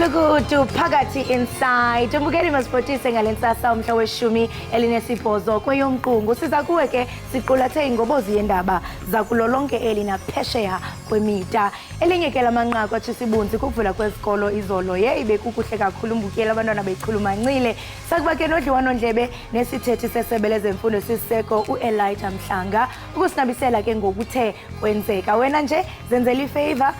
Umgulukudu phakathi inside. Umbukeli masipotise ngale ntsasa umhla weshumi elinesibhozo kweyoMqungu. Siza kuwe ke siqulathe ingobozi yendaba zakulo lonke eli naphesheya kwemida. Elinye ke lamanqaku atshisa ibunzi kukuvula kwezikolo izolo. Yeyi bekukuhle kakhulu umbukeli abantwana bechulumancile. Sakuba ke nodliwanondlebe nesithethi sesebe lezemfundo siseko uElijah Mhlanga ukusinabisela ke ngokuthe kwenzeka. Wena nje zenzela ifavor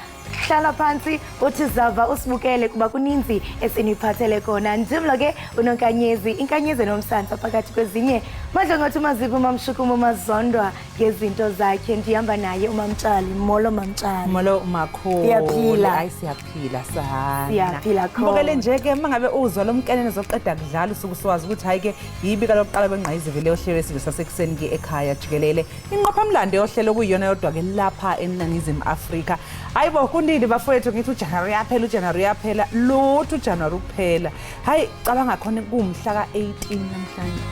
hlala phantsi uthi zava usibukele kuba kuninzi esiniphathele kona. Ndim lo ke uNonkanyezi, inkanyezi enomsantsa phakathi kwezinye. Madlongothi uMazipho uMamshukumo uMazondwa ngezinto zakhe. Ndihamba naye uMamtshali. Molo Mamtshali. Molo makhulu. Siyaphila. Hayi siyaphila sana. Siyaphila khona. Mbukele nje ke mangabe uzwa lo mkenene zoqeda kudlala usuke usuwazi ukuthi hayi ke yibika lokuqala kwengqayizivele yohlelo lesidlo sasekuseni ke ekhaya jikelele. Inqophamlando yohlelo kuyiyona yodwa ke lapha eNingizimu Afrika. Hayibo kunini bafowethu ngithi uJanuary uyaphela uJanuary uyaphela lutho uJanuary uphela. Hayi cabanga khona kumhla ka-18 namhlanje.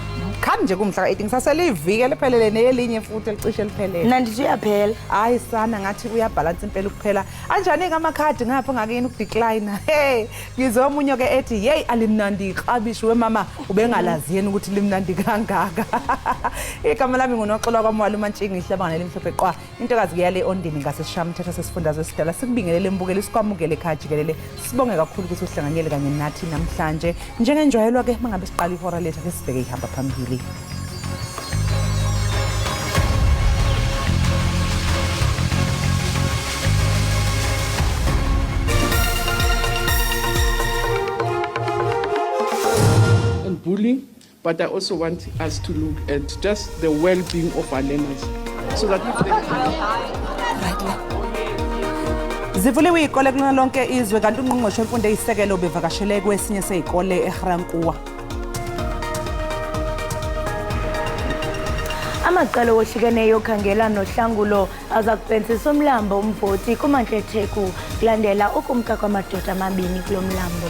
Khani nje kumhla ka-18 kusasele iviki eliphelele nelinye futhi elicishe liphelele. Mna ndithi uyaphela. Hayi sana ngathi uyabhalansa impela ukuphela. Anjani-ke amakhadi ngapha ngakini ukudecline. Hey ngizwe omunye ke ethi yeyi alimnandi iklabishi wemama ubengalazi yena ukuthi limnandi kangaka. Igama lami nguNoxolo kwaMwali uMantshingi ihlabangane elimhlophe qwa. Intokazi ke yale ondini ngasesishamthetho sesifundazwe esidala sikubingelele mbukeli sikwamukele ekhaya jikelele. Sibonge kakhulu ukuthi uhlanganyele kanye nathi namhlanje. Njengenjwayelo ke mangabe siqala ihora lethu ake sibheke ihamba phambili. And bullying, but I also want us to look at just the well-being of our learners, so that if they Zivuliwe iy'kole kulona lonke izwe kanti ungqongqoshe wemfundo eyisisekelo ubevakashele kwesinye sey'kole eGrankuwa. Amacala ohlukeneyo okhangela nohlangulo aza kubhentsisa umlambo uMvoti kumantla eTheku kulandela ukumka kwamadoda amabini kulo mlambo.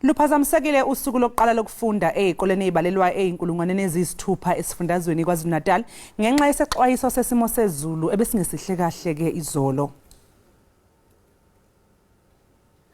Luphazamisekile usuku lokuqala lokufunda ezikoleni ezibalelwa ezinkulungwaneni eziyisithupha esifundazweni KwaZulu-Natal ngenxa yesexwayiso sesimo sezulu ebesingesihle kahle ke izolo.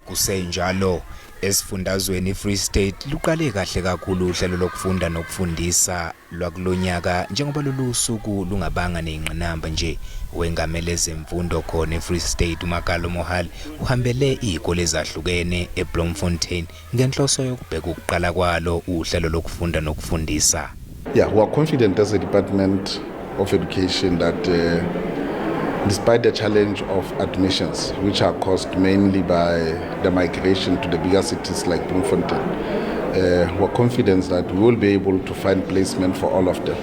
Kusenjalo, esifundazweni iFree State luqale kahle kakhulu uhlelo lokufunda nokufundisa lwakulonyaka njengoba lolu suku lungabanga nezingqinamba nje. Wengamele ezemfundo khona eFree State uMakalo Mohale uhambele izikole ezahlukene eBloemfontein ngenhloso yokubheka ukuqala kwalo uhlelo lokufunda nokufundisa. Yeah, we are confident as a Department of Education that despite the challenge of admissions, which are caused mainly by the migration to the bigger cities like Bloemfontein, we're confident that we will be able to find placement for all of them.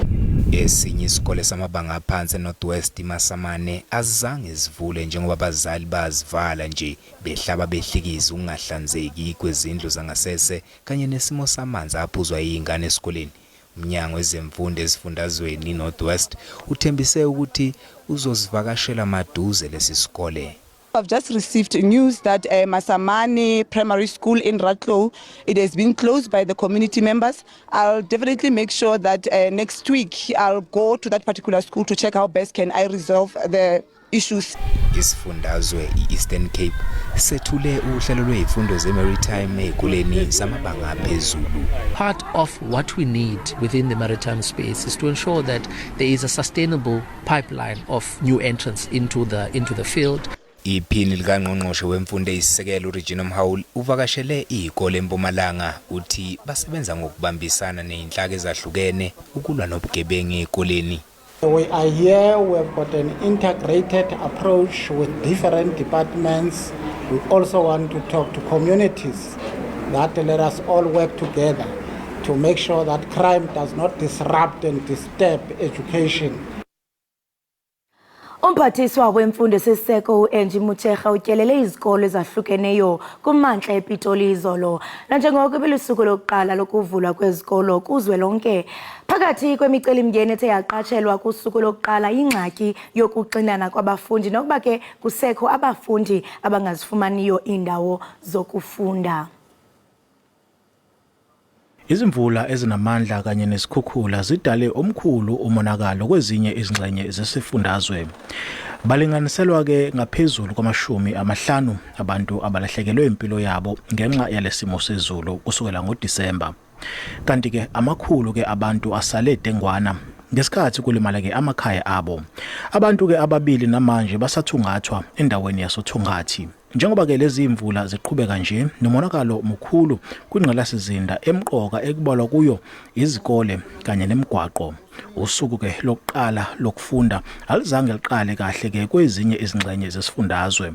Esinye isikole samabanga aphansi eNorth West iMasamane azange zivule njengoba abazali bazivala nje behlaba behlikiza ukungahlanzeki kwezindlu zangasese kanye nesimo samanzi aphuzwa yizingane esikoleni. Umnyango wezemfundo esifundazweni iNorth West uthembise ukuthi uzosivakashela maduze lesi sikole. I've just received news that Masamane Primary School in Ratlou, it has been closed by the community members. I'll definitely make sure that next week I'll go to that particular school to check how best can I resolve the issues. Isifundazwe i-Eastern Cape sethule uhlelo lwezifundo ze-maritime ezikoleni zamabanga aphezulu. Part of what we need within the maritime space is to ensure that there is a sustainable pipeline of new entrants into the field. Iphini likangqongqoshe wemfundo eyisisekelo uRegina Mhaule uvakashele izikole eMpumalanga uthi basebenza ngokubambisana nezinhlaka ezahlukene ukulwa nobugebengu ezikoleni. We are here, we have got an integrated approach with different departments. We also want to talk to communities that let us all work together to make sure that crime does not disrupt and disturb education. Umphathiswa wemfundo esiseko uAngie Motshekga utyelele izikolo ezahlukeneyo kumantla ePitoli izolo. Nanjengoko ibilusuku lokuqala lokuvulwa kwezikolo kuzwelonke. Phakathi kwemicelimngeni ethe yaqatshelwa kusuku lokuqala ingxaki yokuxinana kwabafundi nokuba ke kusekho abafundi abangazifumaniyo iindawo zokufunda. Izimvula ezinamandla kanye nesikhukhula zidale omkhulu umonakalo kwezinye izingxenye zesifundazwe. Balinganiselwa ke ngaphezulu kwama-50 abantu abalahlekelwe impilo yabo ngenxa yalesimo sezulu kusukela ngoDisemba. Kanti ke amakhulu ke abantu asale dengwana ngesikhathi kulimala ke amakhaya abo. Abantu ke ababili namanje basathungathwa endaweni yasoThungathi. Njengoba ke lezi imvula ziqhubeka nje nomonakalo mukhulu kwingqalasizinda emqoka ekubalwa kuyo izikole kanye nemigwaqo. Usuku ke lokuqala lokufunda alizange liqale kahle ke kwezinye izingxenye zesifundazwe.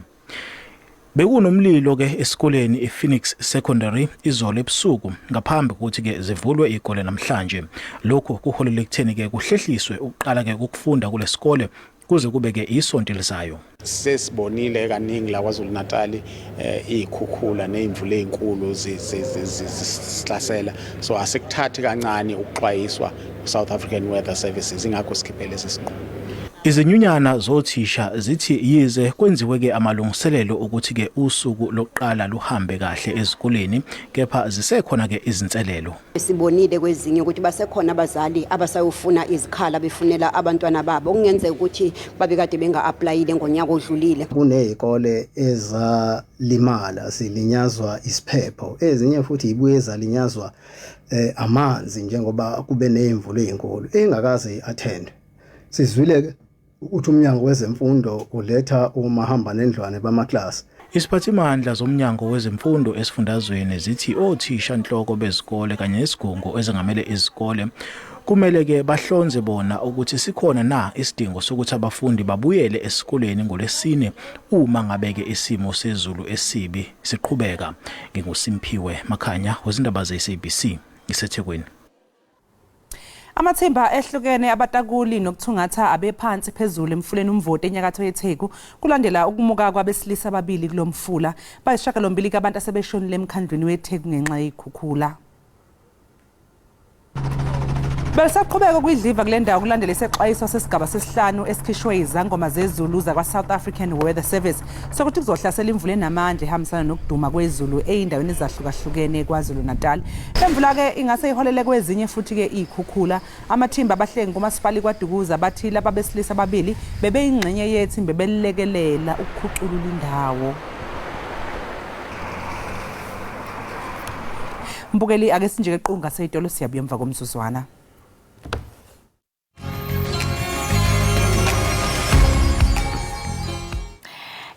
Bekunomlilo ke esikoleni iPhoenix Secondary izolo ebusuku ngaphambi kokuthi ke zivulwe izikole namhlanje. Lokhu kuholele ekutheni ke kuhlehliswe ukuqala ke ukufunda kulesikole kuze kube ke isonto elizayo. Sesibonile kaningi la KwaZulu Natal izikhukhula nezimvula ezinkulu zisihlasela, so asikuthathi kancane ukuxwayiswa South African Weather Services, ingakho sikhiphe lesi sinqumo. Izinyunyana zothisha zithi yize kwenziwe ke amalungiselelo ukuthi ke usuku lokuqala luhambe kahle ezikoleni, kepha zisekhona ke izinselelo. Sibonile kwezinye ukuthi basekhona abazali abasayofuna izikhala befunela abantwana babo, okungenzeka ukuthi babekade benga-applyile ngonyaka odlulile. Kunezikole ezalimala silinyazwa isiphepho, ezinye futhi ibuye zalinyazwa amanzi njengoba kube nezimvula ezinkulu engakaze attend. Sizwile ke ukuthi umnyango wezemfundo uletha umahamba nendlwane bamaklasi. Isiphathimandla zomnyango wezemfundo esifundazweni zithi othisha nhloko bezikole kanye nesigungu ezengamele izikole kumele ke bahlonze bona ukuthi sikhona na isidingo sokuthi abafundi babuyele esikoleni ngolesine uma ngabe ke isimo sezulu esibi siqhubeka. NginguSimphiwe Makhanya wezindaba ze-SABC ngiseThekwini. Amathimba ehlukene abatakuli nokuthungatha abephansi phezulu emfuleni uMvoti enyakatho yeTheku kulandela ukumuka kwabesilisa ababili kulomfula. Bayisishiyagalombili abantu asebeshonile emkhandlwini weTheku ngenxa yezikhukhula. Belisaqhubeka kwidliva kule ndawo kulandela isexwayiso sesigaba sesihlanu esikhishwe izangoma zezulu zakwa-South African Weather Service sokuthi kuzohlasela imvula enamandla ehambisana nokuduma kwezulu ey'ndaweni ezahlukahlukene KwaZulu-Natal. Le mvula-ke ingase iholele kwezinye futhi-ke iy'khukhula. Amathimba abahlengi kumasipala iKwaDukuza bathi laba besilisa ababili bebeyingxenye yethimba ebelilekelela ukukhuculula indawo. Mbukeli, ake sinjeke qunga seyitolo, siyabuya emva komzuzwana.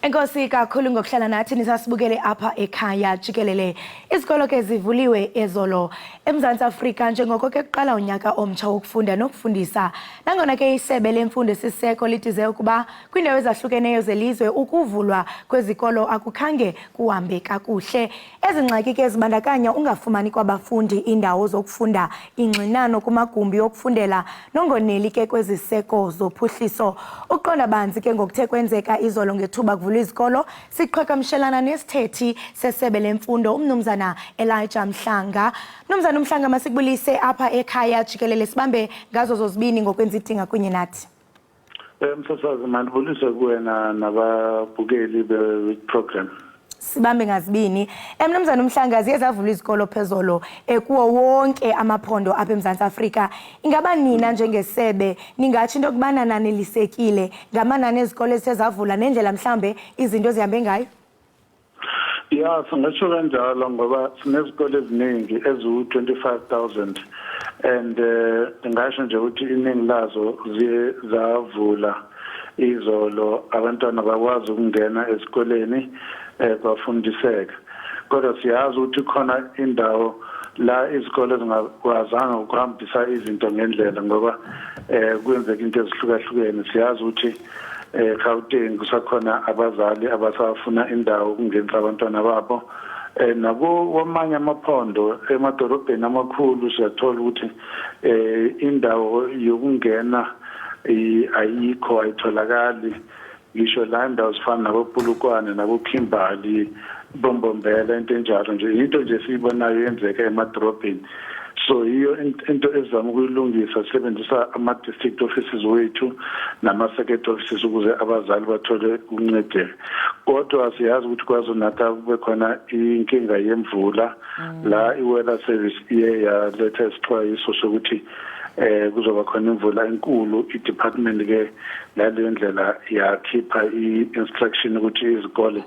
Enkosi kakhulu ngokuhlala nathi nisasibukele apha ekhaya jikelele. Izikolo ke zivuliwe ezolo eMzantsi Afrika njengoko ke kuqala unyaka omtsha wokufunda nokufundisa. Nangona ke isebe lemfundo esiseko lidize ukuba kwiindawo ezahlukeneyo zelizwe ukuvulwa kwezikolo akukhange kuhambe kakuhle. Ezi ngxaki ke zibandakanya ungafumani kwabafundi iindawo zokufunda, ingxinano kumagumbi okufundela nongoneli ke kweziseko zophuhliso. Ukuqonda banzi ke ngokuthe kwenzeka izolo ngethuba kuvulwa izikolo, siqhagamshelana nesithethi sesebe lemfundo umnumzana Elijah Mhlanga. Mnumzana uMhlanga, masikubulise apha ekhaya jikelele, sibambe ngazo zozibini ngokwenza idinga kunye nathi. Msasazi, mandibulise kuwena nababukeli be-program. Sibambe ngazibini. Mnumzana uMhlanga, ziye zavulwa izikolo phezolo kuwo wonke amaphondo apha eMzantsi Afrika. Ingaba nina njengesebe ningatsho into yokubana nanelisekile ngamanani ezikolo ezithe zavula nendlela mhlawumbe izinto ezihambe ngayo? Ya, singatsho kanjalo ngoba sinezikole eziningi eziwu-25,000 and ngingasho nje ukuthi iningi lazo ziye zavula izolo, abantwana bakwazi ukungena esikoleni bafundiseka. Kodwa siyazi ukuthi khona indawo la izikole zingakwazanga ukuhambisa izinto ngendlela ngoba kwenzeka into ezihlukahlukene. Siyazi ukuthi Gauteng kusakhona abazali abasafuna indawo ukungenisa abantwana babo, nako kwamanye amaphondo emadorobheni amakhulu siyathola ukuthi indawo yokungena ayikho, ayitholakali ngisho la indawo zifana naboPolokwane naboKimberley, Bombombela, into enjalo nje, into nje esiyibonayo yenzeka emadorobheni. So yiyo into ezama ukuyilungisa, sisebenzisa ama-district offices wethu nama-circuit offices ukuze abazali bathole ukuncedeka. Kodwa siyazi ukuthi KwaZulu-Natal kube khona inkinga yemvula la i-weather service iye yaletha isixwayiso sokuthi kuzoba khona imvula enkulu. I-department ke ngaleyo ndlela yakhipha i-instruction ukuthi izikole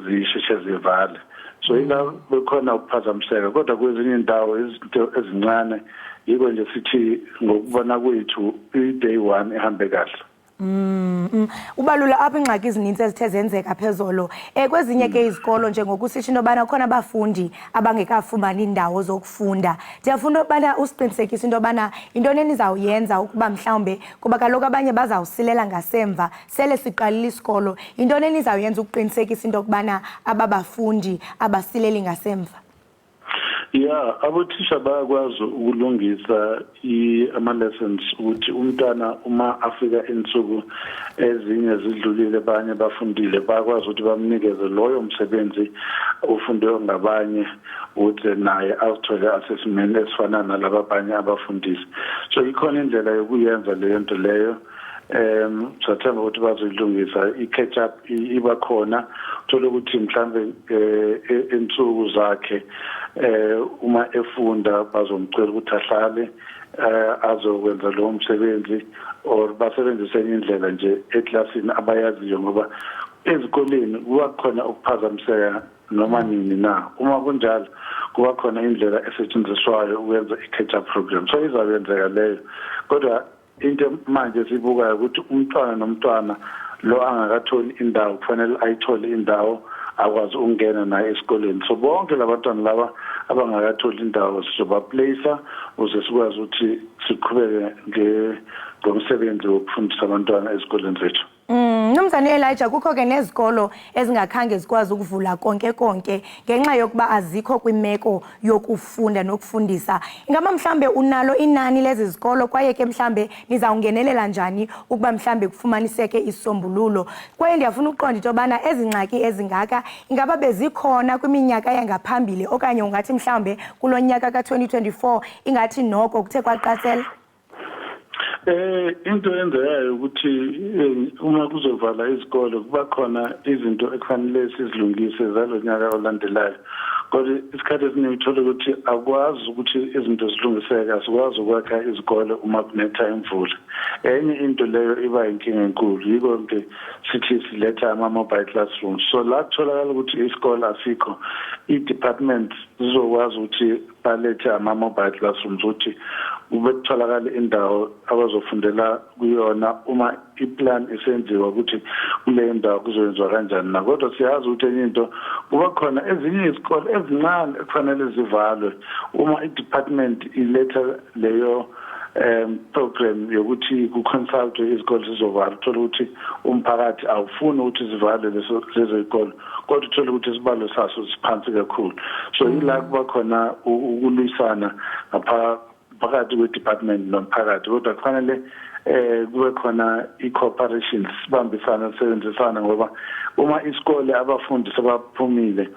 zisheshe zivale. So ila bekhona ukuphazamiseka, kodwa kwezinye indawo izinto ezincane. Yiko nje sithi ngokubona kwethu i-day 1 ihambe kahle. Ubalula apha ingxaki ezininzi ezithe zenzeka phezolo. Kwezinye ke izikolo, njengokusisho into yobana khona abafundi abangekafumani indawo zokufunda. Ndiyafuna ukubana usiqinisekise into yobana yintoni enizawuyenza ukuba mhlawumbe, kuba kaloku abanye bazawusilela ngasemva sele siqalile isikolo. Yintoni enizawuyenza ukuqinisekisa into yokubana aba bafundi abasileli ngasemva? Ya, abothisha bayakwazi ukulungisa ama-lessons ukuthi umntwana uma afika insuku ezinye zidlulile, banye bafundile, bayakwazi ukuthi bamnikeze loyo msebenzi ofundiwe ngabanye ukuthi naye azithole asesimeni esifana nalaba abanye abafundisi. So ikhona indlela yokuyenza leyo nto leyo. Sathemba ukuthi bazoyilungisa i-catch up iba khona, uthola ukuthi mhlambe insuku zakhe uma efunda bazomcela ukuthi ahlale azokwenza lo msebenzi, or basebenzise enye indlela nje eklasini abayaziyo, ngoba ezikoleni kuba khona ukuphazamiseka noma nini na. Uma kunjalo kuba khona indlela esetshenziswayo ukwenza i-catch up program, so izakwenzeka leyo. Kodwa into manje sibukayo ukuthi umntwana nomntwana lo angakatholi indawo kufanele ayithole indawo, akwazi ukungena naye esikoleni. So bonke labantwana laba abangakatholi indawo sizobaplace ukuze sikwazi ukuthi siqhubeke ngomsebenzi wokufundisa abantwana ezikoleni zethu. Mnumzane Elijah, kukho ke nezikolo ezingakhange zikwazi ukuvula konke konke ngenxa yokuba azikho kwimeko yokufunda nokufundisa. Ingaba mhlambe unalo inani lezi zikolo, kwaye ke mhlambe nizawungenelela njani ukuba mhlambe kufumaniseke isisombululo? Kwaye ndiyafuna ukuqonda into yobana ezi ngxaki ezingaka ingaba bezikhona kwiminyaka yangaphambili, okanye ungathi mhlambe kulo nyaka ka-2024 ingathi noko kuthe kwaqatsela? Into eyenzekayo ukuthi uma kuzovala izikole kuba khona izinto ekufanele sizilungise zalonyaka olandelayo. Kodwa isikhathi esiningi uthola ukuthi akwazi ukuthi izinto zilungiseke, asikwazi ukwakha izikole uma kunetha imvula. Enye into leyo iba inkinga enkulu, yiko ke sithi siletha ama-mobile classrooms. So la kutholakala ukuthi isikole asikho, i-department zizokwazi ukuthi balethe ama-mobile classrooms ukuthi kube kutholakala indawo abazofundela kuyona uma iplan isenziwa ukuthi kule ndawo kuzoyenziwa kanjani na. Kodwa siyazi ukuthi enye into kuba khona ezinye izikole ezincane ekufanele zivalwe uma i-department iletha leyo program yokuthi kuconsult izikole zizovalwa. Uthola ukuthi umphakathi awufuni ukuthi zivalwe lezo zikole, kodwa uthola ukuthi isibalo saso siphansi kakhulu. So yila kuba khona ukulwisana ngapha phakathi kwe-department nomphakathi, kodwa kufanele kube khona i-cooperation, sibambisana, sisebenzisana, ngoba uma isikole abafundi sebaphumile,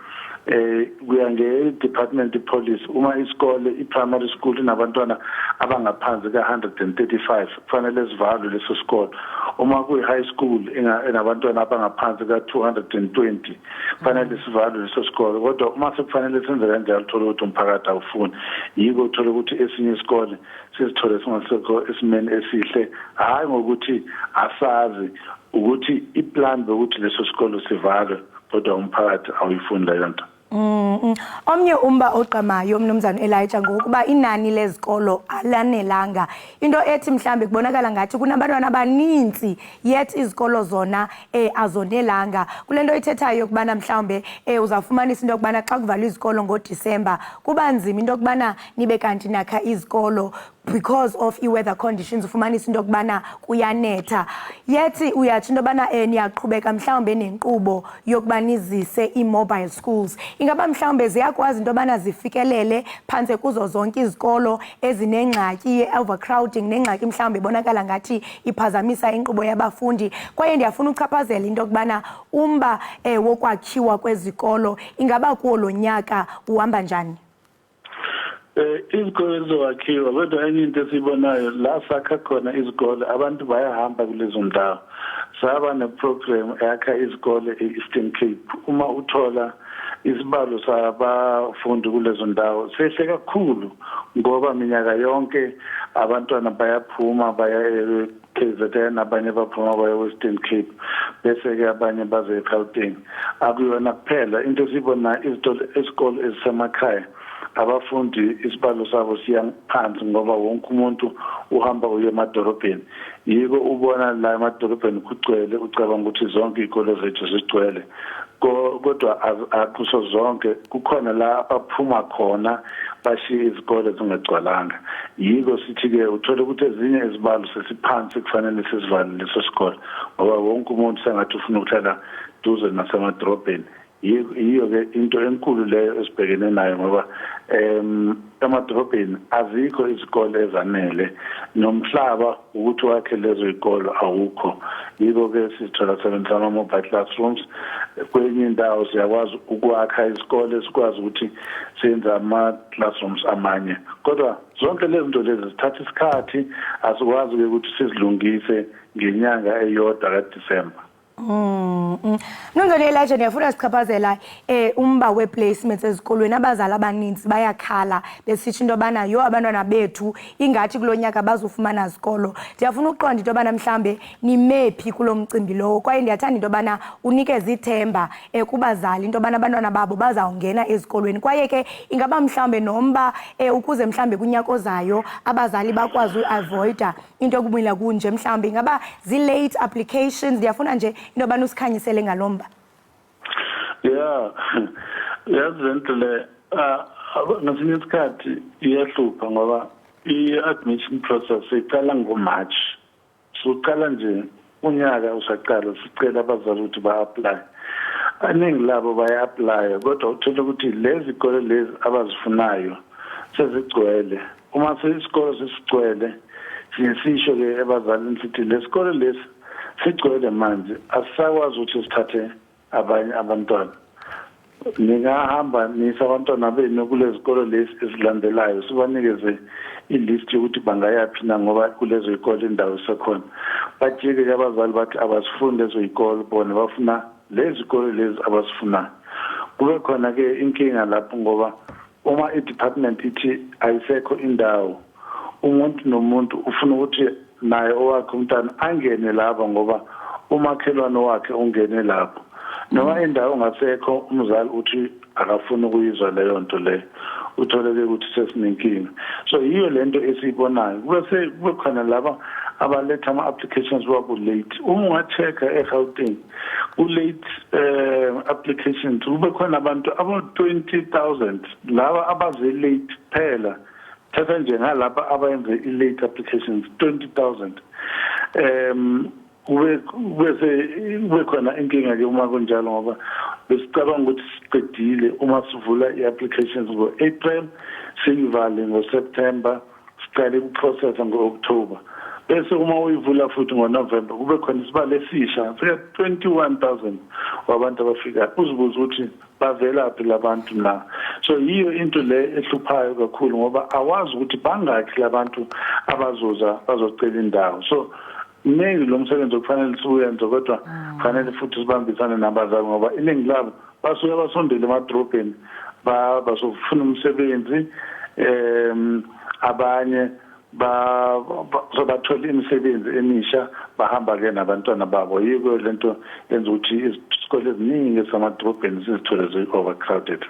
kuya nge-department policy, uma isikole i-primary school inabantwana abangaphansi ka-135 kufanele sivalwe leso sikole. Uma kuyi-high school enabantwana abangaphansi ka-220 kufanele sivalwe leso sikole. Kodwa uma sekufanele senze kanjalo, uthole ukuthi umphakathi awufuni. Yiko uthole ukuthi esinye isikole sisithole singasekho esimeni esihle, hhayi ngokuthi asazi ukuthi iplan bokuthi leso sikole sivalwe, kodwa umphakathi awuyifuni leyo nto. Omnye umba ogqamayo, mnumzana Elijah, ngokuba inani lezikolo alanelanga. Into ethi mhlambe kubonakala ngathi kunabantwana abaninzi yet izikolo zona azonelanga. Kule nto ithethayo yokubana mhlawumbe uzawufumanisa into yokubana xa kuvalwa izikolo ngoDisemba kuba nzima into yokubana nibe kanti nakha izikolo because of i-weather conditions, ufumanisa into yokubana kuyanetha. Yethi uyatsho into yobana niyaqhubeka mhlawumbe nenkqubo yokuba nizise ii-mobile schools. Ingaba mhlawumbe ziyakwazi into yobana zifikelele phantse kuzo zonke izikolo ezinengxaki ye-overcrowding nengxaki mhlawumbe ibonakala ngathi iphazamisa inkqubo yabafundi? Kwaye ndiyafuna uchaphazela into yokubana umba wokwakhiwa kwezikolo ingaba kuwo lo nyaka uhamba njani? Izikole zizowakhiwa, kodwa enye into esiyibonayo la sakha khona izikole, abantu bayahamba kulezo ndawo. Saba neprogram eyakha izikole e-Eastern Cape. Uma uthola isibalo sabafundi kulezo ndawo sehle kakhulu, ngoba minyaka yonke abantwana bayaphuma baya e-KZN, abanye baphuma baya e-Western Cape, bese-ke abanye baze eGauteng. Akuyona kuphela into esiyibona, izitolo, esikole ezisemakhaya, abafundi isibalo sabo siya phansi ngoba wonke umuntu uhamba uye emadorobheni. Yiko ubona la emadorobheni kugcwele, ucabanga ukuthi zonke izikole zethu zigcwele, kodwa akuso zonke. Kukhona la abaphuma khona bashiye izikole zingagcwalanga. Yiko sithi-ke uthole ukuthi ezinye izibalo sesiphansi, kufanele sizivale leso sikole ngoba wonke umuntu sengathi ufuna ukuhlala duze nasemadorobheni. Yiyo-ke into enkulu leyo esibhekene nayo, ngoba emadorobheni azikho izikole ezanele, nomhlaba ukuthi wakhe lezo zikolo awukho. Yiko-ke sizithola sebenzisa ama-mobile classrooms. Kwenye indawo siyakwazi ukwakha isikole, sikwazi ukuthi senze ama-classrooms amanye, kodwa zonke lezi zinto lezi zithatha isikhathi. Asikwazi-ke ukuthi sizilungise ngenyanga eyodwa kaDisemba. Mnumzane Elijah, ndiyafuna sichaphazela umba we-placements ezikolweni. Abazali abaninzi bayakhala besitsho into yobana yho, abantwana bethu ingathi kulo nyaka bazofumana zikolo. Ndiyafuna ukuqonda into yobana mhlawumbe nimephi kulo mcimbi lowo, kwaye ndiyathanda into yobana unikeze ithemba kubazali into yobana abantwana babo bazawungena ezikolweni. Kwaye ke ingaba mhlawumbe nomba ukuze mhlawumbe kunyaka ozayo abazali bakwazi uavoida into yokumila kunje, mhlawumbe ingaba zii-late applications? Ndiyafuna nje into yobana usikhanyisele ngalo mba. Yeah, yazi lento le ngesinye isikhathi iyahlupha, ngoba i-admission process iqala ngo-March. Suqala nje unyaka usaqala, sicela abazali ukuthi ba-apply. Aningi labo baya-apply, kodwa uthole ukuthi lezi zikole lezi abazifunayo sezigcwele. Uma isikolo sesigcwele, siye sisho-ke ebazalini sithi lesikole lesi sigcwele manje, asisakwazi ukuthi sithathe abanye abantwana, ningahamba nisa abantwana benu kulezi zikolo lezi ezilandelayo. Sibanikeze ilist yokuthi bangayaphi na, ngoba kulezo zikole indawo isekhona. Bajike-ke abazali bathi abasifuni lezo zikole, bona bafuna lezi zikole lezi abasifunayo. Kube khona-ke inkinga lapho, ngoba uma i-department ithi ayisekho indawo, umuntu nomuntu ufuna ukuthi naye owakhe umntana angene lapho, ngoba umakhelwane wakhe ungene lapho. Noma indawo ungasekho, umzali uthi akafuni ukuyizwa leyo nto leyo. Utholeke ukuthi sesinenkinga. So yiyo lento esiyibonayo, bese kube khona laba abaletha ama-applications wabo late. Uma unga-check-a eGauteng ku-late applications, kube khona abantu abo-20,000 laba abaze late phela. Thatha nje ngalapha abayenze i-late applications, 20,000. Kube bese kube khona inkinga ke uma kunjalo, ngoba besicabanga ukuthi siqedile uma sivula i-applications ngo-April, siyivale ngo-September, siqale ukuprocessa ngo-October, bese uma uyivula futhi ngoNovember kube khona isibalo esisha sika 21,000 wabantu abafikayo. Uzibuza ukuthi bavelaphi labantu na? So yiyo into le ehluphayo kakhulu, ngoba awazi ukuthi bangakhi labantu abazoza bazocela indawo. So mningi lo msebenzi okufanele siwenze, kodwa kufanele futhi sibambisane nabazali, ngoba iningi labo basuke basondele emadrobheni bazofuna umsebenzi. Abanye ba bathola imisebenzi emisha, bahamba ke nabantwana babo. Yiko lento yenza ukuthi izikole eziningi ezamadrobheni sizithole zi-overcrowded.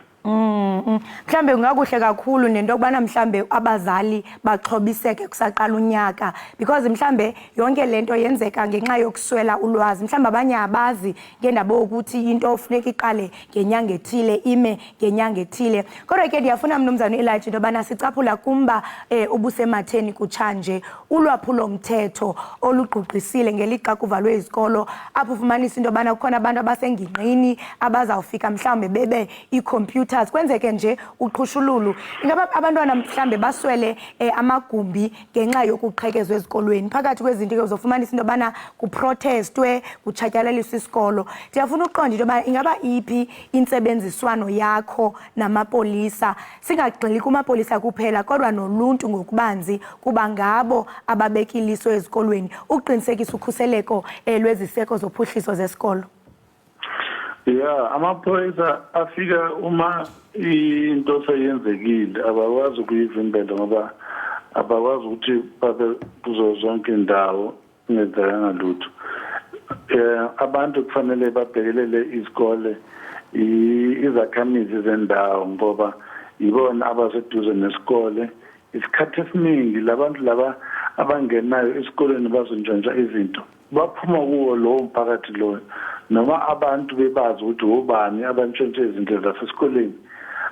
Mhlambe kungakuhle kakhulu nento yokubana mhlambe abazali baxhobiseke kusaqala unyaka, because mhlambe yonke lento yenzeka ngenxa yokuswela ulwazi. Mhlambe abanye abazi ngendaba yokuthi into ofuneka iqale ngenyanga ethile, ime ngenyanga ethile. Kodwa ke ndiyafuna, mnumzana Elijah, into yobana sicaphula kumba ubusematheni kutshanje, ulwaphulomthetho olugqugqisile ngelixa kuvalwe izikolo, apho ufumanisa into yobana kukhona abantu abasengingqini abazawufika mhlawumbe bebe ii-computers kwenzeke. kwenzeke nje uqhushululu, ingaba abantwana mhlambe baswele amagumbi ngenxa yokuqhekezwa ezikolweni. Phakathi kwezinto ke uzofumanisa into yobana kuprotestwe, kutshatyalaliswe isikolo. Ndiyafuna ukuqonda into yoba ingaba iphi intsebenziswano yakho namapolisa, singagxili kumapolisa kuphela kodwa noluntu ngokubanzi, kuba ngabo ababeka iliso ezikolweni ukuqinisekisa ukhuseleko lweziseko zophuhliso zesikolo. Ya, amaphoyisa afika uma into seyenzekile, abakwazi ukuyivimbela ngoba abakwazi ukuthi babe kuzo zonke indawo kungenzekanga lutho. Abantu kufanele babhekelele izikole, izakhamizi zendawo, ngoba yibona abaseduze nesikole. Isikhathi esiningi labantu laba abangenayo esikoleni bazontshontsha izinto baphuma kuwo lowo mphakathi loyo, noma abantu bebazi ukuthi obani abantshontshe izinto zasesikoleni,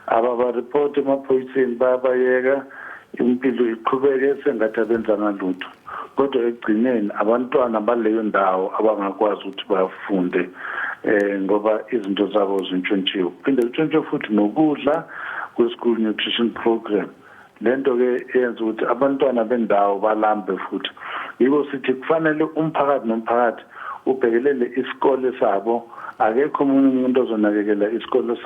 ababaripoti emaphoyiseni, bayabayeka impilo iqhubeke sengathi abenzanga lutho. Kodwa ekugcineni abantwana baleyo ndawo abangakwazi ukuthi bafunde ngoba izinto zabo zintshontshiwe. Kuphinde kutshontshwe futhi nokudla kwe-school nutrition program. Lento ke yenza ukuthi abantwana bendawo balambe futhi. Yiko sithi kufanele umphakathi nomphakathi ubhekelele isikole sabo. Akekho omunye umuntu ozonakekela isikole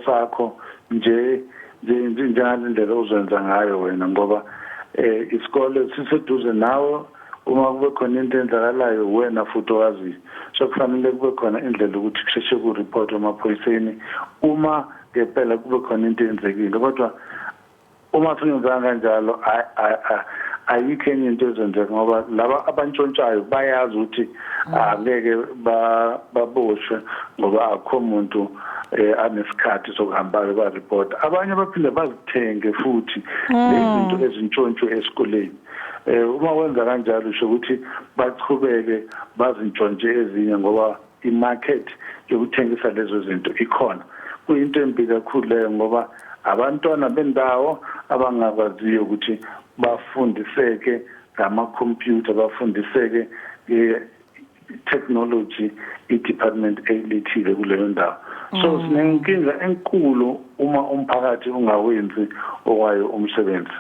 sakho nje njengalendlela ozenza ngayo wena, ngoba isikole siseduze nawe. Uma kube khona into enzakalayo, wena futhi owaziyo. So kufanele kube khona indlela ukuthi kusheshe ku-report emaphoyiseni uma ngempela kube khona into eyenzekile. Kodwa uma singenzanga kanjalo, ayikho enye into ezenzeka, ngoba laba abantshontshayo bayazi ukuthi angeke baboshwe, ngoba akukho muntu anesikhathi sokuhamba ba-report. Abanye baphinde bazithenge futhi lezi zinto ezintshontshwe esikoleni. Uma wenza kanjalo, usho ukuthi bachubeke bazintshontshe ezinye, ngoba imarket yokuthengisa lezo zinto ikhona. Kuyinto embi kakhulu leyo, ngoba abantwana bendawo abangakwaziyo ukuthi bafundiseke ngamakhompyutha, bafundiseke technology i-department eyilethile kuleyo ndawo. So sinenkinga enkulu uma umphakathi ungawenzi owayo umsebenzi.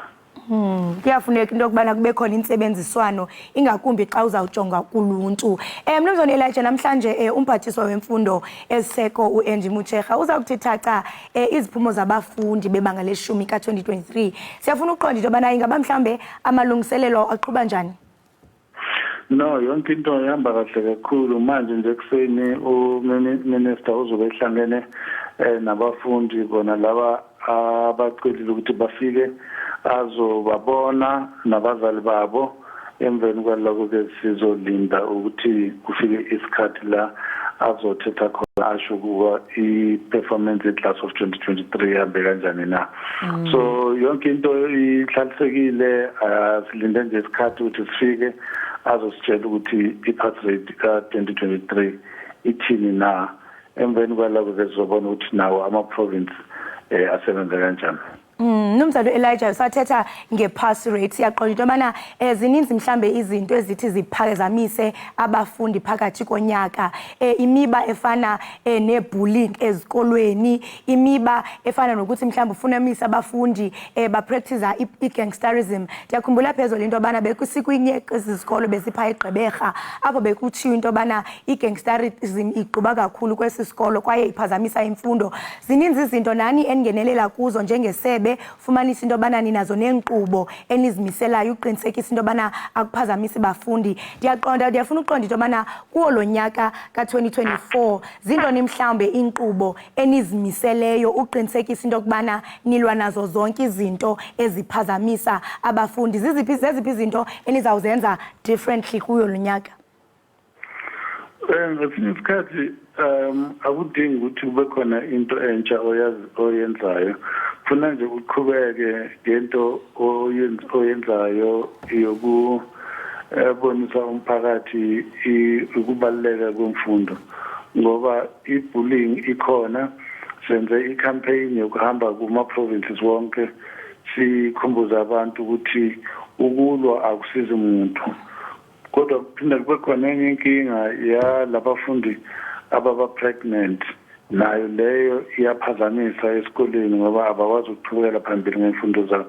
Kuyafuneka into yokubana kube khona intsebenziswano, ingakumbi xa uzawujonga kuluntu. Mnumzane Elijah, namhlanje umphathiswa wemfundo eseko uAngie Motshekga uza kuthi thaca iziphumo zabafundi bebanga leshumi ka-2023. Siyafuna ukuqonda into yobana ingaba mhlambe amalungiselelo aqhuba njani? No, yonke into ihamba kahle kakhulu. Manje nje kuseni uminister uzobe ehlangene nabafundi bona laba abacelile ukuthi bafike azobabona nabazali babo. Emveni kwalokho ke sizolinda ukuthi kufike isikhathi la azothetha khona, asho ukuba i-performance ye-class of 2023 ihambe kanjani na. So yonke into ihlalisekile, silinde nje isikhathi ukuthi sifike azositshela ukuthi i-pass rate ka-2023 ithini na. Emveni kwalokho ke sizobona ukuthi nawo ama-province asebenza kanjani. Mnumzane Elijah, sathetha nge-pass rate, siyaqonda into yobana zininzi mhlambe izinto ezithi ziphazamise abafundi phakathi konyaka, imiba efana ne-bullying ezikolweni, imiba efana nokuthi mhlambe ufumanise abafundi bapractice i-gangsterism. Ndiyakhumbula phezulu into yobana bekusikwinye kwezi zikolo besipha eGqeberha, apho bekutshiwo into yobana i-gangsterism igquba kakhulu kwesi sikolo kwaye iphazamisa imfundo. Zininzi izinto nani eningenelela kuzo njengesebe, fumanisa into yobana ninazo neenkqubo enizimiselayo ukuqinisekisa into yobana akuphazamisi bafundi. Ndiyaqonda, ndiyafuna ukuqonda into yobana kuwo lo nyaka ka-2024 zintoni mhlawumbe iinkqubo enizimiseleyo ukuqinisekisa into yokubana nilwa nazo zonke izinto eziphazamisa abafundi. Ziziphi, zeziphi izinto enizawuzenza differently kuyo lo nyaka? Ngesinye isikhathi akudingi ukuthi kube khona into entsha oyazi oyenzayo. Funa nje uqhubeke ngento oyenzayo yoku bonisa umphakathi ukubaluleka kwemfundo, ngoba i-bullying ikhona. Senze i-campaign yokuhamba kuma-provinces wonke, sikhumbuza abantu ukuthi ukulwa akusizi umuntu. Kodwa kuphinda kube khona enye inkinga yalabafundi ababa pregnant. Nayo leyo iyaphazamisa esikoleni ngoba abakwazi ukuqhubekela phambili ngemfundo zabo.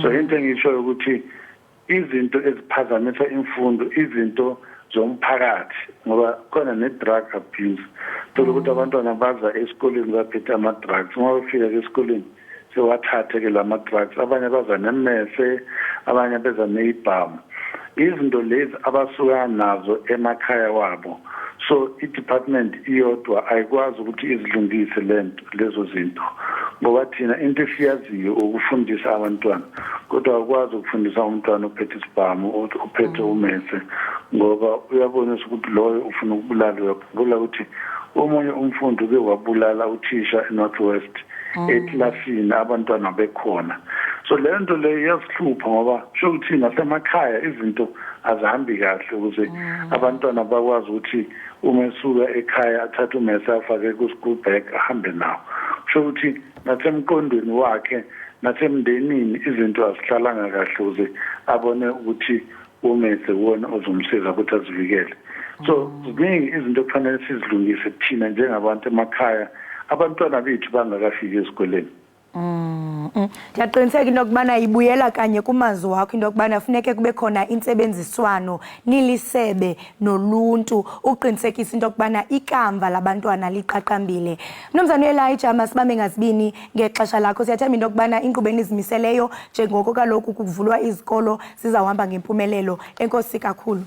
So into engishoyo ukuthi izinto eziphazamisa imfundo, izinto zomphakathi, ngoba khona ne-drug abuse. Thola ukuthi abantwana baza esikoleni baphethe ama-drugs, uma befika esikoleni sewathathe-ke la ma-drugs. Abanye baza nemese, abanye beza ney'bhamu, izinto lezi abasuka nazo emakhaya wabo. So i-department iyodwa ayikwazi ukuthi izilungise lento, lezo zinto, ngoba thina into esiyaziyo ukufundisa abantwana, kodwa awukwazi ukufundisa umntwana ophethe isibhamu, ophethe umese, ngoba uyabonisa ukuthi loyo ufuna ukubulala. Uyakhumbula ukuthi omunye umfundi uke wabulala uthisha eNorth West eklasini abantwana bekhona. So le nto leyo iyasihlupha, ngoba sho ukuthi nasemakhaya izinto azihambi kahle ukuze abantwana bakwazi ukuthi uma esuka ekhaya athathe umese afake ku-school bag ahambe nawo. Kusho ukuthi nasemqondweni wakhe nasemndenini izinto azihlalanga kahle ukuze abone ukuthi umese wona ozomsiza ukuthi azivikele. So ziningi izinto okufanele sizilungise thina njengabantu emakhaya, abantwana bethu bangakafiki ezikoleni. Ndiyaqiniseka into yokubana ibuyela kanye kumazwi wakho, into yokubana funeke kube khona intsebenziswano nilisebe noluntu uqinisekisa into yokubana ikamva labantwana liqaqambile. Mnumzana uElijah, masibambe ngazibini ngexesha lakho. Siyathemba into yokubana inkqubo enizimiseleyo njengoko kaloku kuvulwa izikolo zizawuhamba ngempumelelo. Enkosi kakhulu.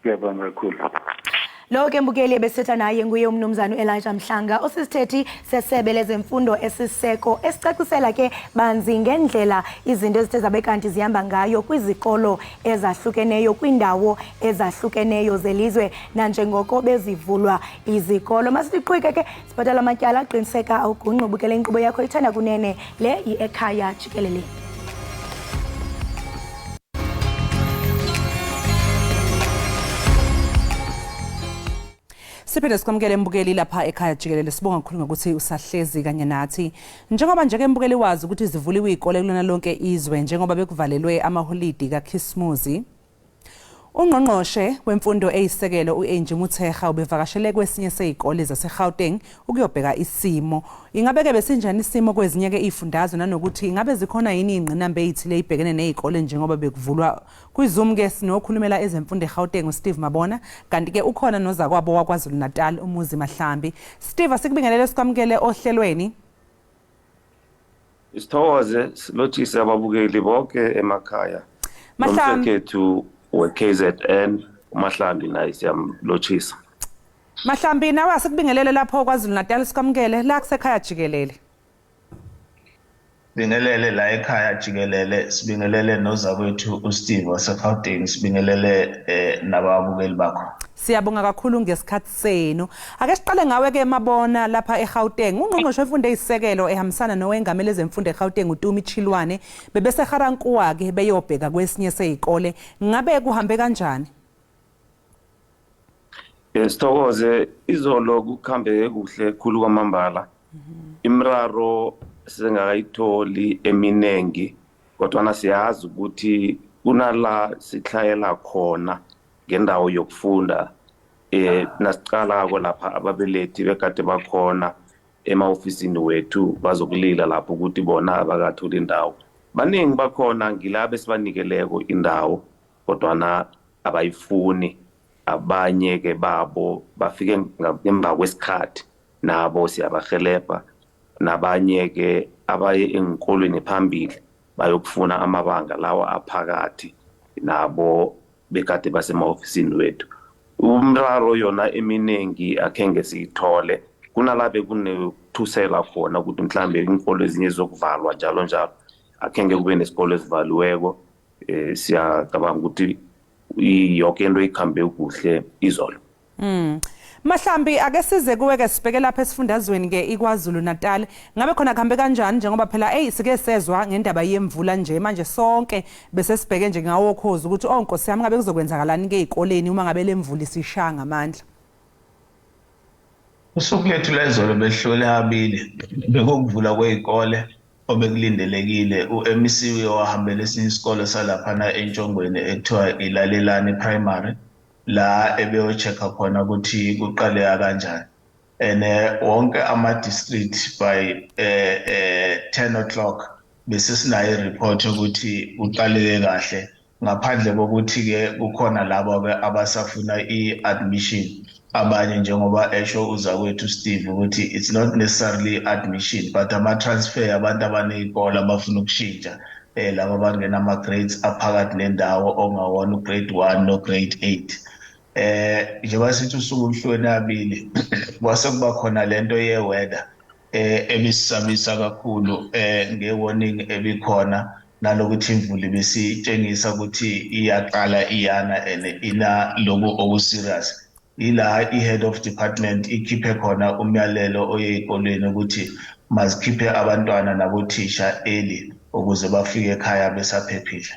Ngiyabonga kakhulu. Lo ke mbukeli ebesithetha naye nguye umnumzana uElijah Mhlanga, osisithethi sesebe lezemfundo esiseko, esicacisela ke banzi ngendlela izinto ezithe zabe kanti zihamba ngayo kwizikolo ezahlukeneyo kwiindawo ezahlukeneyo zelizwe nanjengoko bezivulwa izikolo. Masithi qhwike ke sibhatala amatyala. Qiniseka awugungqi, ubukele inkqubo yakho ithanda kunene le yi-Ekhaya Jikelele. Siphinde sikwamukele mbukeli lapha ekhaya jikelele. Sibonga kakhulu ngokuthi usahlezi kanye nathi. Njengoba nje ke mbukeli wazi ukuthi zivuliwe izikole kulona lonke izwe njengoba bekuvalelwe amaholidi kaKhisimusi. Ungqongqoshe wemfundo eyisisekelo u-Angie Motshekga ubevakashele kwesinye sezikole zaseGauteng ukuyobheka isimo. Ingabe ke besinjani isimo kwezinye ke izifundazwe, nanokuthi ingabe zikhona yini izingqinamba ezithile ezibhekene nezikole njengoba bekuvulwa? KwiZoom ke sinokhulumela ezemfundo eGauteng uSteve Mabona, kanti ke ukhona nozakwabo waKwaZulu Natal uMuzi Mahlambi. Steve, asikubingelele, sikwamukele ohlelweni. Sithokoze, silothise ababukeli bonke emakhaya. Mahlambi. Nomfekethu we-KZN uMahlambi naye siyamlotshisa. Mahlambi, nawe asikubingelele lapho KwaZulu Natal, sikwamukele la kusekhaya jikelele. Sibingelele la ekhaya jikelele, sibingelele nozakwethu uSteve waseGauteng, sibingelele nababukeli bakho. Siyabonga kakhulu ngesikhathi senu. Ake siqale ngawe ke Mabona lapha eGauteng. Ungqongqoshe wemfundo eyisisekelo ehambisana nowengameli ezemfundo eGauteng uTumi Chilwane bebese Ga-Rankuwa ke beyobheka kwesinye sezikole. Ngabe kuhambe kanjani? Sithokoze, izolo kukhambeke kuhle khulu kwamambala. Imraro singakayitholi eminengi, kodwana siyazi ukuthi kunala sihlayela khona ngendawo yokufunda. Nasiqalako lapha ababelethi bekade bakhona ema-ofisini wethu bazokulila lapho ukuthi bona abakatholi indawo. Baningi bakhona ngilabo esibanikeleko indawo, kodwana abayifuni. Abanye ke babo bafike ngemva kwesikhathi, nabo siyabahelebha. Nabanye ke abaye enkolweni phambili bayokufuna amabanga lawa aphakathi, nabo bekade basema-ofisini wethu. Umraro yona eminingi akhenge siyithole. Kunala bekunekuthusela khona ukuthi mhlambe iinkolo ezinye zizokuvalwa njalo njalo, akhenge kube nesikolo esivaliweko. Siyacabanga ukuthi yonke into ikhambe kuhle izolo. Mahlambi, ake size kuwe ke, sibheke lapha esifundazweni ke iKwaZulu Natal. Ngabe khona kuhambe kanjani, njengoba phela hey sike sezwa ngendaba yemvula nje manje sonke bese sibheke nje ngawo khozi ukuthi oh Nkosi yami, ngabe kuzokwenzakalani ke ezikoleni uma ngabe lemvula isishaya ngamandla? Usuku lethu lwezolo behlole kabili, bekukuvula kwezikole obekulindelekile. U-MEC uye wahambela esinye isikole salaphana eNtshongweni ekuthiwa iLalelani Primary, la ebeyo-check-a khona ukuthi kuqaleka kanjani. And wonke ama-district by 10 o'clock bese sinayo i-report ukuthi uqaleke kahle, ngaphandle kokuthi-ke kukhona labo-ke abasafuna i-admission. Abanye, njengoba esho uzakwethu Steve, ukuthi it's not necessarily admission but ama-transfer, abantu abaney'kole abafuna ukushintsha, laba abangena ama-grades aphakathi nendawo, ongawona u-grade 1 no-grade 8. Njengoba sithi usuku luhlukene kabili, kwase kuba khona lento ye-weather ebisisabisa kakhulu, nge-warning ebikhona nalokuthi imvula ibisitshengisa ukuthi iyaqala iyana and ina loku oku-serious. Ila i-head of department ikhiphe khona umyalelo oye ey'kolweni ukuthi mazikhiphe abantwana nabothisha early ukuze bafike ekhaya besaphephile.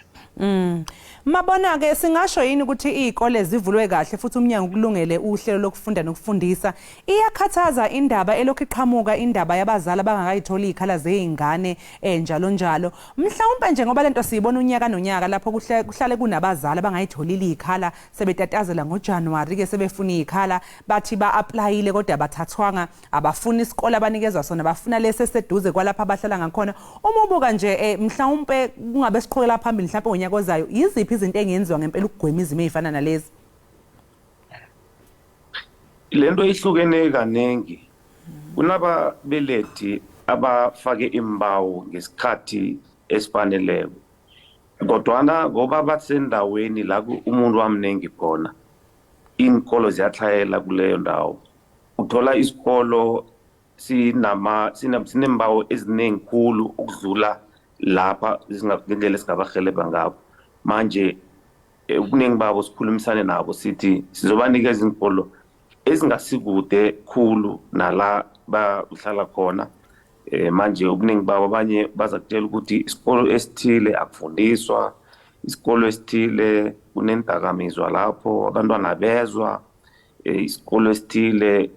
Mabona ke, singasho yini ukuthi izikole zivulwe kahle futhi umnyango kulungele uhlelo lokufunda nokufundisa? Iyakhathaza indaba elokhu iqhamuka, indaba yabazali abangakayitholi izikhala zezingane, njalo njalo. Mhlawumbe nje ngoba lento siyibona unyaka nonyaka, lapho kuhlale kunabazali abangayitholile izikhala, sebetatazela ngoJanuary ke sebefuna izikhala, bathi ba-applyile kodwa bathathwanga, abafuna isikole abanikezwa sona, bafuna lesi eseduze kwalapha abahlala ngakhona. Uma ubuka nje, mhlawumbe kungabe siqhubekela phambili mhlawumbe ngonyaka ozayo, yiziphi izinto engenziwa ngempela ukugwema izimo ezifana nalezi? Lento ihlukene kaningi. Kunababelethi abafake imbawo ngesikhathi esifaneleko, kodwana ngoba basendaweni la umuntu wamningi khona, iinkolo ziyatlhayela kuleyo ndawo. Uthola isikolo sinembawo eziningi khulu ukudlula lapha ngendlela esingabahelebha ngabo. Manje ubuningi babo sikhulumisane nabo, sithi sizobanikeza iinkolo ezingasikude khulu nala bahlala khona. Manje ubuningi babo, abanye baza kutshela ukuthi isikolo esithile akufundiswa, isikolo esithile kunendakamizwa lapho abantwana bezwa, isikolo esithile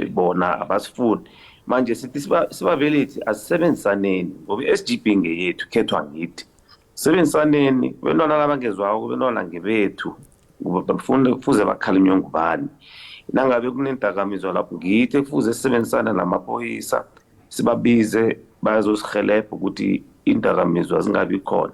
bona abasifuni. Manje sithi sibabelethi asisebenzisaneni, ngoba i-SGB ngeyethu, khethwa ngithi. Sebenzisaneni, bentwana labangezwako, bentwana ngebethu, ngoba bafunde kufuze bakhalinywe ngubani nangabe kunendakamizwa lapho. Ngithi kufuze sisebenzisane namaphoyisa, sibabize bazosihelebha ukuthi indakamizwa zingabi khona.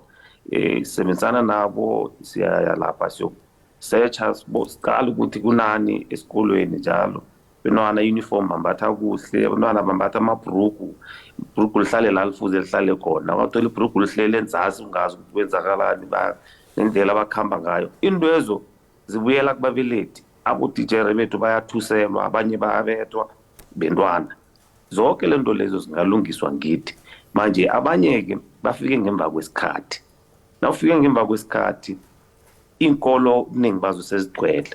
Sisebenzisana nabo, siyaya lapha siyosearcha, siqale ukuthi kunani esikolweni njalo. Bentwana uniform bambatha kuhle, abantwana bambatha amabhrugu, ibhrugu lihlale la lifuze lihlale khona. Ungathola ibhrugu lihlele enzasi, ungazi ukuthi kwenzakalani, nendlela abakhamba ngayo. Into ezo zibuyela kubabelethi. Abotitshere bethu bayathuselwa, abanye bayabethwa bentwana. Zonke le nto lezo zingalungiswa ngithi. Manje abanye-ke bafike ngemva kwesikhathi. Nawufike ngemva kwesikhathi, iinkolo ubuningi bazo sezigcwele.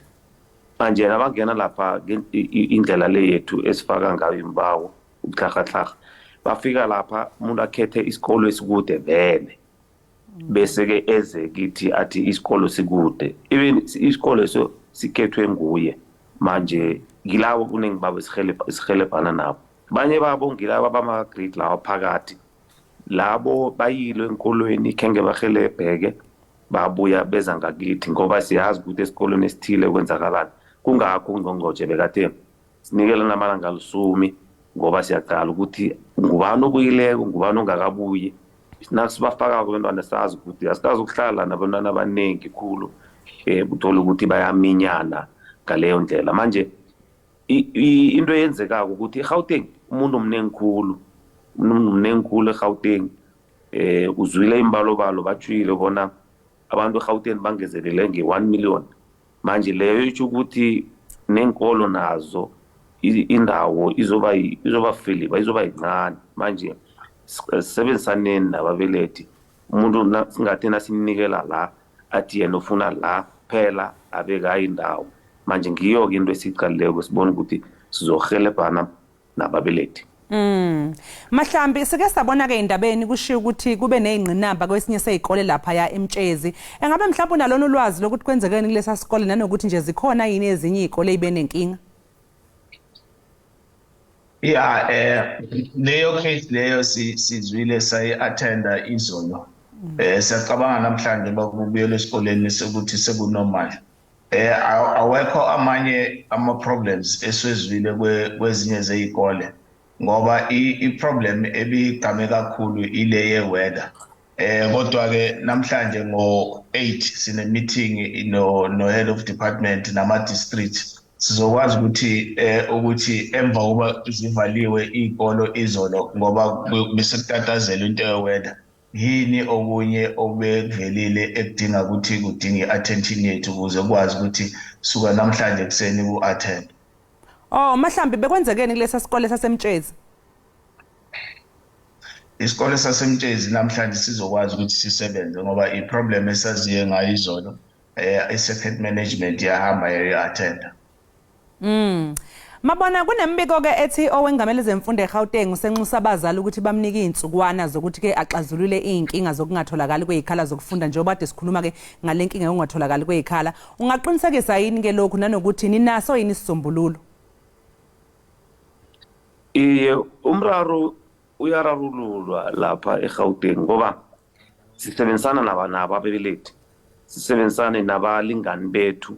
Manje nabangena lapha, indlela le yethu esifaka ngayo imbawo ubutlharhatlharha, bafika lapha umuntu akhethe isikolo esikude vele, bese-ke eze kithi athi isikolo sikude, even isikolo eso sikhethwe nguye. Manje ngilabo kuningi babo esihelebhana nabo. Banye babo ngilaba bama-grade lawa phakathi, labo bayile enkolweni, khenge bahelebheke, babuya beza ngakithi ngoba siyazi ukuthi esikolweni esithile kwenzakalani. Kungakho ungqongqotjhe bekathe sinikele namalanga alisumi, ngoba siyaqala ukuthi ngubani obuyileko, ngubani ongakabuyi. Nasibafakako abentwana, sazi ukuthi asikazi ukuhlala nabantwana abaningi khulu, uthola ukuthi bayaminyana ngaleyo ndlela. Manje into eyenzekako ukuthi eGauteng umuntu omningi khulu, umuntu omningi khulu eGauteng. Uzwile imbalobalo, batshwile bona abantu eGauteng bangezelele nge-1 million. Manje leyo isho ukuthi nenkolo nazo indawo izoba filiba, izoba yincane. Manje sisebenzisaneni nababelethi. Umuntu singathi nasimnikela la, athi yena ufuna la phela, abekayi indawo. Manje ngiyo-ke into esiyiqalileko, sibona ukuthi sizohelebhana nababelethi. Mahlambi, sike sabona ke indabeni kushiya ukuthi kube nezingqinamba kwesinye sezikole lapha ya eMtshezi. Engabe mhlawumbe unalona ulwazi lokuthi kwenzekeni kulesa sikole, nanokuthi nje zikhona yini ezinye izikole ezibe nenkinga? Ya, leyo case leyo sizwile, sayi-attenda izolo. Siyacabanga namhlanje bakubuyela esikoleni sekuthi sekunormal. Awekho amanye ama problems eswezwile kwezinye zezikole, ngoba i-problem ebigqame kakhulu ile ye-weather. Kodwa ke namhlanje ngo-8 sine meeting no head of department nama district, sizokwazi ukuthi ukuthi emva kuba zivaliwe izikolo izolo, ngoba bese kutatazela into ye-weather, yini okunye obekuvelile ekudinga ukuthi kudinga i-attention yethu ukuze kwazi ukuthi suka namhlanje kuseni ku-attend. Oh, Mahlambi, bekwenzekeni kulesa sikole saseMtshezi? Isikole saseMtshezi namhlanje sizokwazi ukuthi sisebenze, ngoba i-problem esaziye ngayo izolo, i-circuit management yahamba yayo-attenda. Mabona, kunembiko ke ethi owengamele zemfundo eGauteng usenxusa abazali ukuthi bamnike izinsukwana zokuthi ke axazulule izinkinga zokungatholakali kwezikhala zokufunda, njengoba kade sikhuluma ke ngale nkinga yokungatholakali kwezikhala. Ungaqinisekisa yini ke lokhu, nanokuthi ninaso yini isisombululo? Iye, umraro uyararululwa lapha eGauteng, ngoba sisebenzisana nabo ababelethi, sisebenzisane nabalingani bethu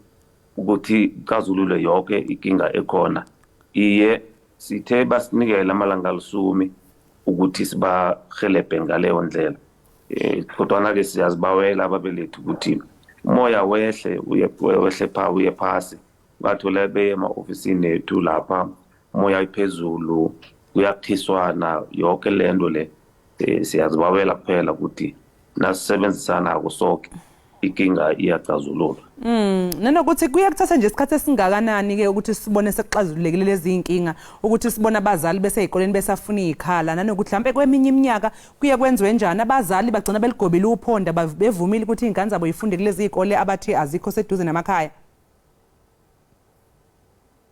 ukuthi kuxazululwe yonke inkinga ekhona. Iye, sithe basinikele amalanga alisumi ukuthi sibahelebhe ngaleyo ndlela, kodwana-ke siyazibawela ababelethi ukuthi umoya wehle, uye wehle pha, uye phasi. Ungathola beye ema-ofisini ethu lapha, umoya iphezulu, kuyaphiswana yonke lento le. Siyazibawela kuphela ukuthi nasisebenzisanako soke, inkinga iyacazululwa. Nanokuthi kuye kuthatha nje isikhathi esingakanani ke ukuthi sibone sekuxazululekile lezi inkinga, ukuthi sibone abazali bese ezikoleni besafuna izikhala, nanokuthi mhlambe kweminye iminyaka kuye kwenziwe njani, abazali bagcina beligobile uphonda, bevumile ukuthi izingane zabo zifunde kulezi izikole abathi azikho seduze namakhaya?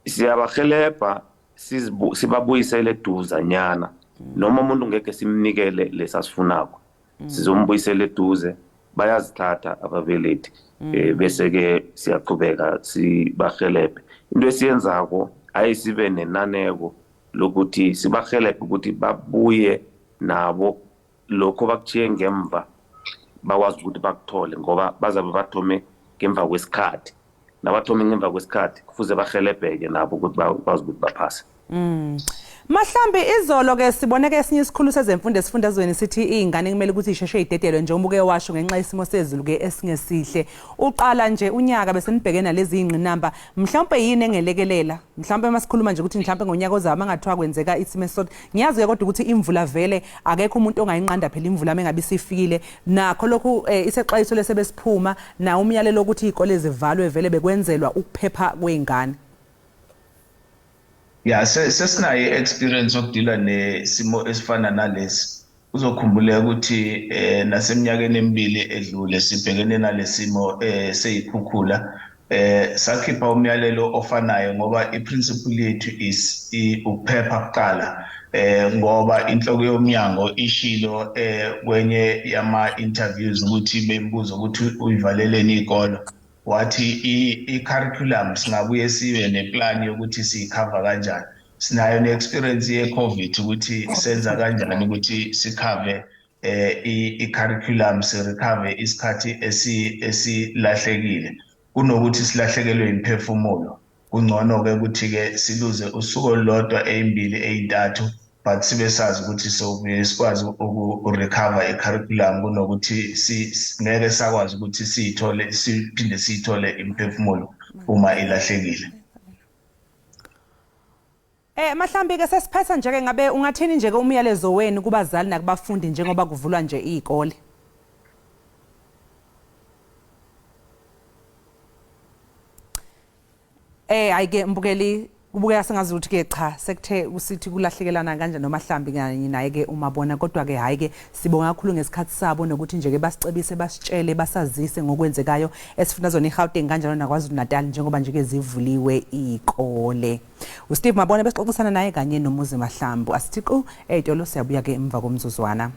Siyabahelebha, sibabuyisele eduzanyana. Noma umuntu ngeke simnikele lesasifunako, sizombuyisela eduze. Bayazithatha ababelethi, bese ke siyaqhubeka sibahelebhe. Into esiyenzako, ayisibe nenaneko lokuthi sibahelebhe ukuthi babuye nabo lokho bakuchiye ngemva, bakwazi ukuthi bakuthole, ngoba bazabe bathome ngemva kwesikhathi. Nabathome ngemva kwesikhathi, kufuze bahelebheke nabo ukuthi bakwazi ukuthi baphase. Mahlambi, izolo ke sibone ke esinye isikhulu sezemfundo esifundazweni sithi izingane kumele ukuthi isheshe idedelwe, njengoba uke washo, ngenxa yesimo sezulu ke esingesihle. Uqala nje unyaka bese nibhekene nalezi ingqinamba. Mhlawumbe yini engelekelela? Mhlawumbe masikhuluma nje ukuthi mhlawumbe ngonyaka ozayo mangathiwa kwenzeka isimo esisodwa. Ngiyazi ke kodwa ukuthi imvula vele akekho umuntu ongayinqanda phela imvula mengabe isifikile. Nakho lokhu isexwayiso lesebesiphuma na umyalelo ukuthi izikole zivalwe vele bekwenzelwa ukuphepha kwezingane. Ya, sesinayo i-experience yokudila nesimo esifana nalesi. Uzokhumbuleka ukuthi naseminyakeni emibili edlule sibhekene nalesimo seyikhukhula, sakhipha umyalelo ofanayo, ngoba i-principle yethu is ukuphepha kuqala, ngoba inhloko yomnyango ishilo kwenye yama interviews ukuthi bembuza ukuthi uyivaleleni izikolo, wathi i-curriculum singabuye sibe neplan yokuthi siyikhava kanjani. Sinayo ne-experience ye-COVID ukuthi senza kanjani ukuthi sikhave i-curriculum, sirecover isikhathi esilahlekile kunokuthi silahlekelwe imphefumulo. Kungcono ke ukuthi ke siluze usuku olulodwa, eyimbili, eyintathu, but sibe sazi ukuthi sobuye sikwazi uku-recover i-curriculum, kunokuthi ngeke sakwazi ukuthi siyithole, siphinde siyithole imphefumulo uma ilahlekile. Mahlambi ke, sesiphetha nje ke, ngabe ungathini nje ke umyalezo wenu kubazali nakubafundi njengoba kuvulwa nje izikole? Hayi ke mbukeli, kubukeka sengazi ukuthi ke cha, sekuthe usithi kulahlekelana kanje noMahlambi kanye naye ke umabona. Kodwa ke hayi ke, sibonga kakhulu ngesikhathi sabo nokuthi nje ke basicebise, basitshele, basazise ngokwenzekayo esifundazweni iGauteng kanjalo naKwaZulu Natal, njengoba nje ke zivuliwe ikole. uSteve Mabona besixoxisana naye kanye noMuzi Mahlambu. Asithi qu ey'tolo, siyabuya ke emva komzuzwana.